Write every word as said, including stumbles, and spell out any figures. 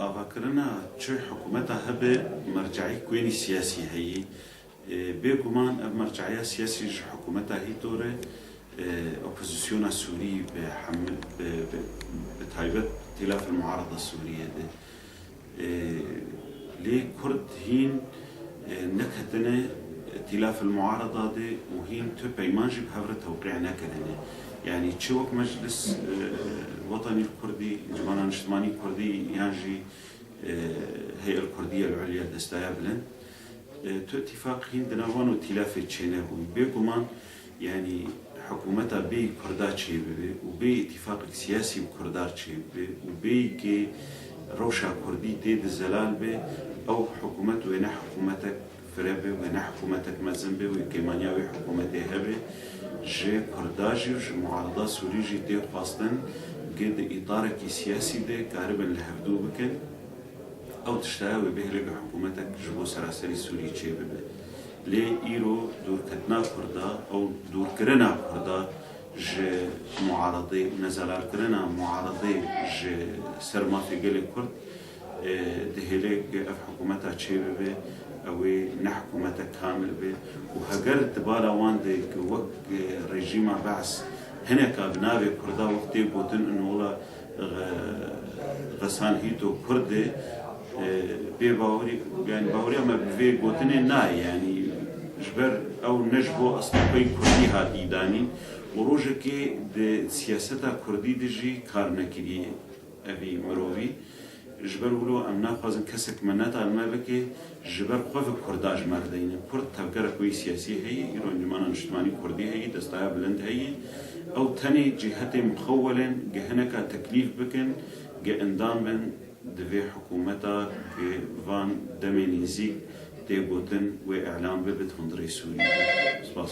Avakirina çi hikûmeta hebe merceî kuênî siyasî heyî. E, bêguman ev merceya siyasî ji hikûmeta hîto re, e, opozisyona Sûrî bi hemil, bi, bi, bi taybet tîlaf muarada Sûriyê de. E, lê Kurd hîn, e, neketine tîlaf muarada de û hîn tu peyman jî bi hev re tewqî nekirine. Yanî çi wek Meclis, e, Wetanî Kurdî, Encûmena Niştimanî Kurdî yan jî e, Hey'el Kurdiyel Ulya, Destaya Bilind, e, tu îtîfaq hîn di nav wan û tîlafê çênebûn. Bêguman, yanî hikûmeta bêyî Kurda çêbibe û bêyî îtîfaqek siyasî bi Kurda çêbibe û bêyî ke rewşa Kurdî tê de zelal be, ew hikûmet wêne hikûmetek fire be, wêne hikûmetek mezin be, wê kêmaniya wê hikûmetê hebe. Ji Kurda jî û ji muarada Sûrî jî tê xwestin ke di îtarekî siyasî de karibin li hevdû bikin. Ew tiştaya wê bihêle ku hikûmetek ji bo seraserî Sûrî çêbibe. Lê îro dûrketina Kurda, ew dûrkirina Kurda ji muaredê û nezelalkirina muaredê ji ser mafê gelê Kurd, e, dihêle ku ev hikûmeta çêbibe, ew ê ne hikûmetek kamil be û heger di bala wan de ku wek, e, rejîma Be's hineka bi navê Kurda wek tê gotin, û wela Xesan Hîto Kurd e, e, bê bawerî, yanî baweriya me bi vê gotinê nayê, yanî ji ber ew ne ji bo esla xwe yî Kurdî hatî danîn û rojekê di siyaseta Kurdî de jî kar nekiriye evî mirovî. Ji ber wilo em naxwazin kesek mineta li me bike, ji ber xwe ve Kurda ji me re deyne. Kurd tevgerek wê siyasî heye, îro Encûmena Niştimanî Kurdî heye, Destaya Bilind heye. Ew tenê cîhetê muxewwel in, ge hineka teklîf bikin, ge endam bin, di vê hikûmeta ge van demê nêzîk tê gotin wê îlan bibe, bi hundirê Sûrî be. Spas.